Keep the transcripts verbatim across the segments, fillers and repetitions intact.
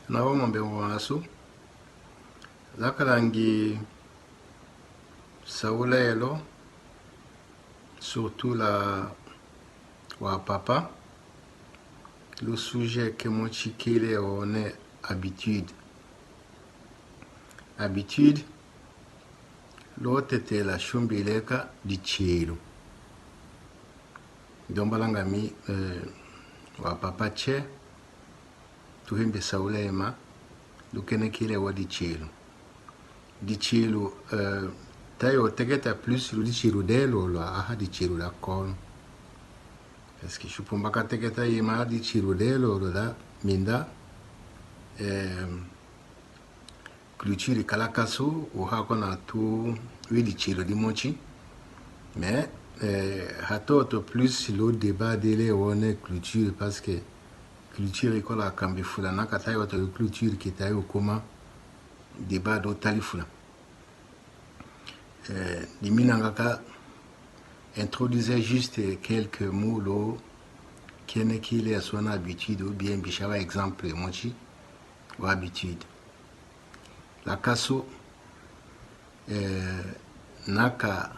Na wo mambe masu, za ka langi saula elo, surtout la wa papa, lu sujet ke motsi kile one habitude. Habitude, lo tete la shumbi leka ditielo. Ndomba langa mi, eh, wa papa tse, tuhimbi saula ema, lu kene kile wa ditielo. Ditielo, eh, tayo teketa plus lu ditielo de lolo, aha ditielo da kono. Parce que supumba ka teketa ema ditielo de lolo da, minda, eh, culture kala kasu, u ha kona tu wi ditielo di motsi. Mais, eh, ha toto plus lo débat de le one culture, parce que culture i kola kambi fula na ka tayo to culture ki tayo kuma débat do tali fula. Eh, di mi nanga ka introduire juste quelques mots lo kene kile son habitude ou bien bisha wa exemple motsi wa habitude. La kasu, eh, na ka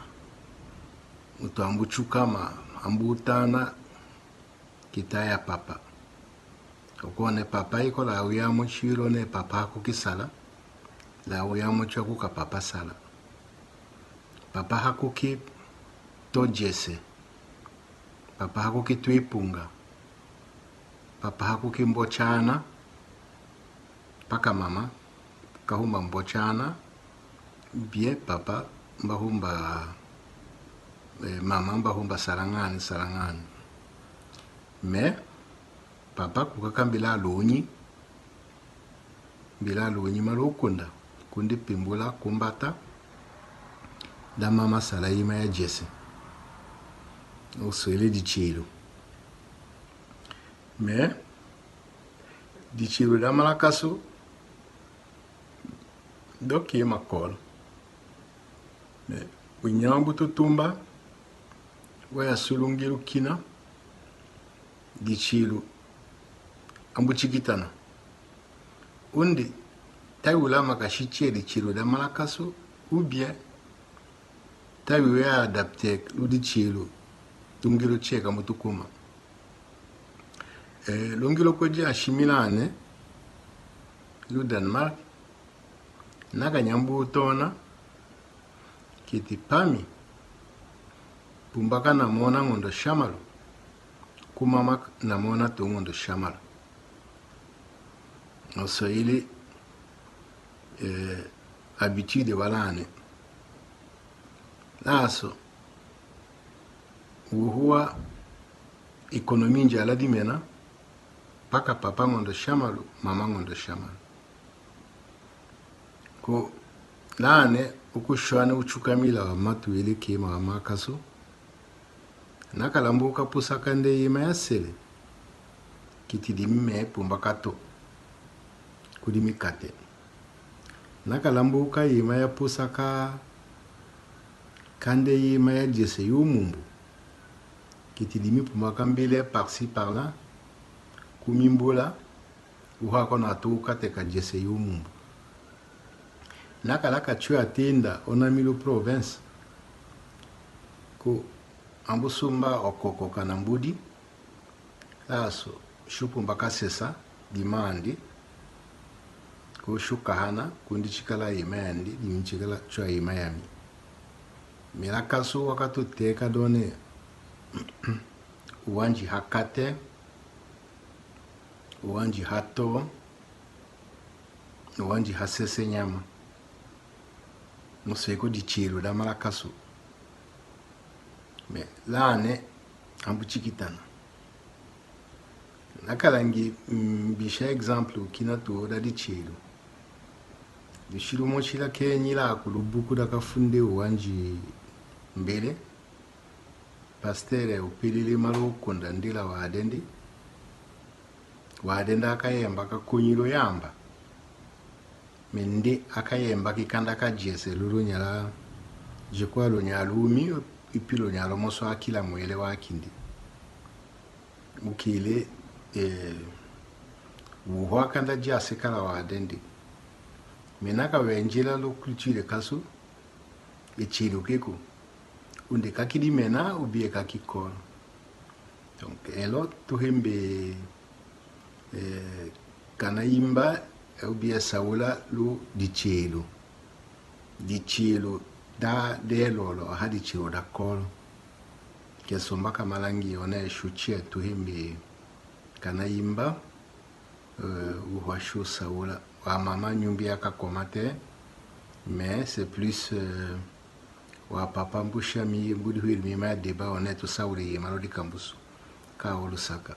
mutu ambu tsukama, ambu tana, ki taya papa. Okone papa i kola uya motsi wi lo ne papa hakuki sala, la uya motsi wa kuka papa sala. Papa hakuki to jese. Papa hakuki twipunga. Papa hakuki mbotsana. Paka mama kahumba mbotsana, bien papa mba humba, eh, mama mba humba salangani, salangani. Mais papa kukaka mbila lunyi, mbila lunyi ma lukunda, kundi pimbula kumbata, da mama sala ima ya jese. Oso ile ditielo. Mais ditielo da malakasu, do ki makolo. Mais unyambu tutumba, wa ya sulungilu kina, ditielo ambu tsikitana. Undi, tayo la maka shitse ditielo da malakasu, ou bien tayo ya adapter lu ditielo, lungilo tse ka mutu kuma. Eh, lungilo ko dia shimilane, lu Danemark, na ka nyambu tona, kiti pami, pumbaka na mona ngondo shamalu, kuma maka na mona tu ngondo shamalu. Oso ili, eh, habitude walane. Laso, wuhua économie ndjala dimena, paka papa ngondo shamalu, mama ngondo shamalu. Ko lane ukushwane utsukamila wa matu ile kima wa makasu. Na ka lambuka pusa kande yima ya sele, kiti dimi me pumbaka to kudimi kate. Na ka lambuka yima ya pusa ka kande yima ya jese yu mumbu, kiti dimi pumbaka mbile par-ci par-là, kumimbula, uha kona tu kate ka jese yu mumbu. Na ka laka tsu ya tinda ona milu province, ko ambu sumba okoko kana mbudi, laso shu pumbaka sesa dimandi, ko shu kahana, kundi tsikala yima yandi, dimi tsikala tsu ya yima yami. Mila kasu wakatu teka done, uwanji ha kate, uwanji ha to, uwanji ha sese nyama. Museko ditielo da mala kasu. Mais lane ambu tsikitana. Na ka langi, mm, bisha exemple kina tu oda ditielo. Disilu mosi la kenyi la kulu buku da kafunde uwanji mbele. Pastere upilili malu kunda ndila wadendi. Wadendi akayemba ka kunyilo yamba. Mais ndi akayemba ki kanda ka jese lulu nyala, jikwa lu nyalumi, ipi lu nyalo moso akila mwele wa kindi. Ukile, eh, Wu hwa kanda dia se kala wa dende. Mena ka wenzila lo kulture kasu, e tiilu ke ko. Unde ka kidi mena, u bie ka ki kolo. Donc, elo tuhembe, eh, kana imba, eh, u bie saula lu ditiilu. Ditiilu da de lolo, ha ditiilu da kolo. Ke sumba ka malangi one shutie tuhembe kana imba, eh, u hwa shu saula. Wa mama nyumbi ya ka komate, mais c'est plus, eh, wa papa mbusia mi mbudi hwiri mi ma deba one tu saula ye malo di kambusu. Ka olu saka.